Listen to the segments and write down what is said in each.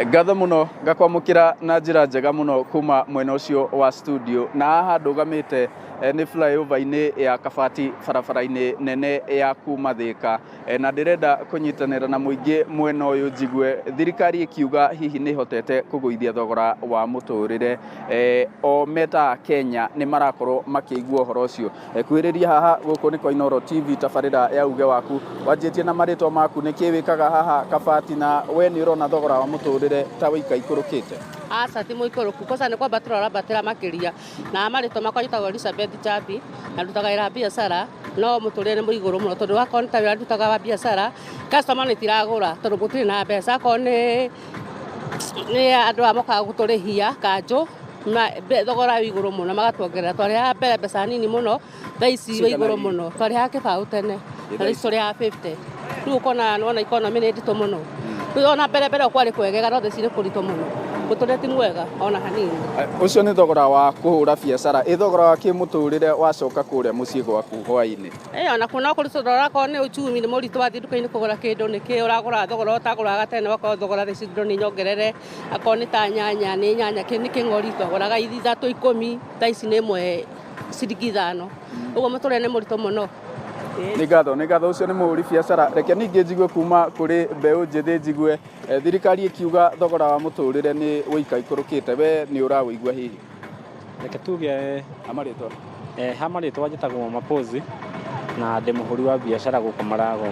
Ngatho mũno, ngakwamũkĩra na njĩra njega mũno kuma mwena ũcio wa studio. Na haha ndũgamĩte nĩ flyover-inĩ ya Kabati, barabara-inĩ nene ya kuma Thĩka. Na ndĩrenda kũnyitanĩra na mũingĩ mwena ũyũ njigue thirikari ĩkiuga hihi nĩ ĩhotete kũgũithia thogora wa mũtũrĩre. O meta Kenya nĩ marakorwo makĩigua ũhoro ũcio. Kuhĩrĩria haha, gũkũ nĩ kwa Inooro TV, tabarĩra ya uge waku. Wanjĩtie na marĩtwa maku, nĩkĩ wĩkaga haha Kabati, na we nĩ ũrona thogora wa mũtũrĩre ta wĩikaikũrũkĩte? Aca, ti mũikũrũku, kwanza nĩ kwambatĩra ũrambatĩra makĩria. Na marĩtwa makwa njĩtagwo Elizabeth Njambi na ndutaga wĩra wa biacara, no mũtũrĩre nĩ mũigũrũ mũno tondũ wakorwo nĩ ta wĩra ndutaga wa biacara, customer nĩ itiragũra tondũ gũtirĩ na mbeca. Akorwo nĩ andũ aya mokaga gũtũrĩhia kanjũ, thogora wĩ igũrũ mũno magatuongerera. Twarĩhaga mbere mbeca nini mũno, thaa ici wĩ igũrũ mũno. Twarĩhaga kĩbaũ tene, na thaa ici tũrĩhaga 50. Rĩu ũkona nĩwona economy nĩ nditũ mũno. Rĩu ona mbere mbere kwarĩ kwegega, no thaa ici nĩ kũritũ mũno. Mũtũrĩre ti mwega ona hanini. Ũcio nĩ thogora wa kũhũra biacara. Ĩ thogora wa kĩmũtũrĩre wacoka kũrĩa mũciĩ gwaku hwaĩ-inĩ? Ĩ ona kuo no kũritũ tondũ onakorwo nĩ uchumi nĩ mũritũ, wathiĩ nduka-inĩ kũgũra kĩndũ nĩkĩ ũragũra thogora ũtagũraga tene, ũgakora thogora thaa ici indo nĩ nyongerere. Akorwo nĩ ta nyanya, nĩ nyanya nĩ kĩng'ori twagũraga ithatũ 10, thaa ici nĩ ĩmwe ciringi 5. Ũguo mũtũrĩre nĩ mũritũ mũno. Nĩ ngatho, nĩ ngatho. Ũcio nĩ mũhũri biacara. Reke ningĩ njigue kuma kũrĩ mbeũ njĩthĩ, njigue thirikari ĩkiuga thogora wa mũtũrĩre nĩ wĩikaikũrũkĩte, we nĩ ũrawĩigua hihi? Reke tuge. Ha marĩtwa? Ha marĩtwa njĩtagwo Mapozi na ndĩ mũhũri wa biacara gũkũ Marago.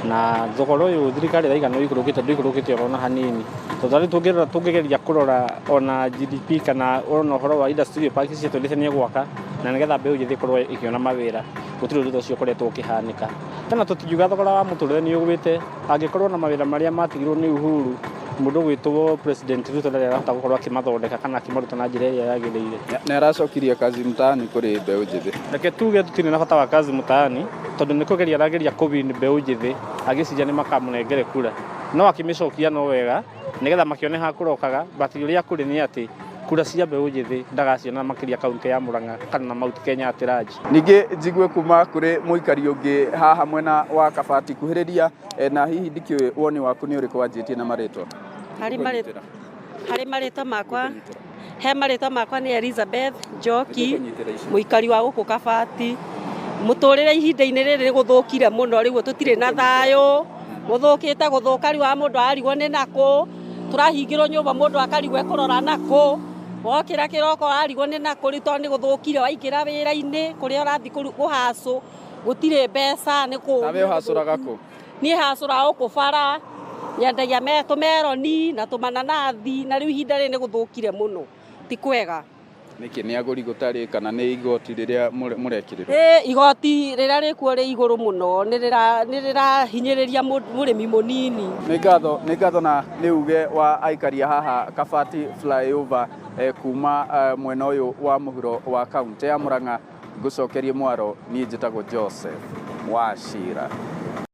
Na thogora ũyũ thirikari ĩraiga nĩ ũikũrũkĩte, ndũikũrũkĩte oro na hanini. Tondũ tarĩu tũngĩrora, tũngĩgeria kũrora ona GDP kana ona ũhoro wa industrial park icio twĩrĩte gwaka na nĩgetha mbeũ njĩthĩ ĩkorwo ĩkĩona mawĩra, gũtirĩ ũndũ ũcio ũkoretwo ũkĩhanĩka. Tena tũtingiuga thogora wa mũtũrĩre nĩ ũgwĩte angĩkorwo na mawĩra marĩa matigirwo nĩ Uhuru, mũndũ ũgwĩtwo President Ruto ndarĩ arahota gũkorwo akĩmathondeka kana akĩmaruta na njĩra ĩrĩa yagĩrĩire. Nĩ aracokirie kazi mtaani kũrĩ mbeũ njĩthĩ. Reke tuge tũtirĩ na bata wa kazi mtaani tondũ nĩ kũgeria arageria kũwin mbeũ njĩthĩ agĩciria nĩ makamũnengere kura, no akĩmĩcokia no wega nĩgetha makĩone ha kũrokaga, but ũrĩa kũrĩ nĩ atĩ kura cia mbeũ njĩthĩ ndagaciona makĩria kaunti ya Murang'a kana na Mount Kenya at large. Ningĩ njigue kuma kũrĩ mũikari ũngĩ haha mwena wa Kabati, kuhĩrĩria, na hihi ndikĩũĩ woni waku nĩ ũrĩkũ wanjĩtie na marĩtwa. Harĩ marĩtwa makwa, he marĩtwa makwa nĩ Elizabeth Njoki, mũikari wa gũkũ Kabati. Mũtũrĩre ihinda-inĩ rĩrĩ nĩ gũthũkire mũno, rĩu tũtirĩ na thayũ, gũthũkĩte gũthũka, rĩu wa mũndũ ararigwo nĩ nakũ, tũrahingĩrwo nyũmba mũndũ akarigwo ekũrora nakũ, wokĩra kĩroko ũrarigwo nĩ nakũ, rĩu tondũ nĩ gũthũkire, waingĩra wĩra-inĩ kũrĩa ũrathiĩ kũhacũ gũtirĩ mbeca nĩ kũ. Nawe ũhacũraga kũ? Niĩ hacũraga gũkũ bara, nyendagia tũmeroni na tũmananathi, na rĩu ihinda rĩrĩ nĩ gũthũkire mũno, ti kwega. Nĩkĩ, nĩ agũri gũtarĩ kana nĩ igoti rĩrĩa mũrekĩrĩrwo? Ĩ, igoti rĩrĩa rĩkuo rĩ igũrũ mũno, nĩ rĩrahinyĩrĩria mũrĩmi mũnini. Nĩ ngatho, nĩ ngatho, na nĩ uge wa aikaria haha Kabati flyover, kuma mwena ũyũ wa mũhuro wa kaunti ya Murang'a. Ngũcokerie mwaro, niĩ njĩtagwo Joseph Wachira.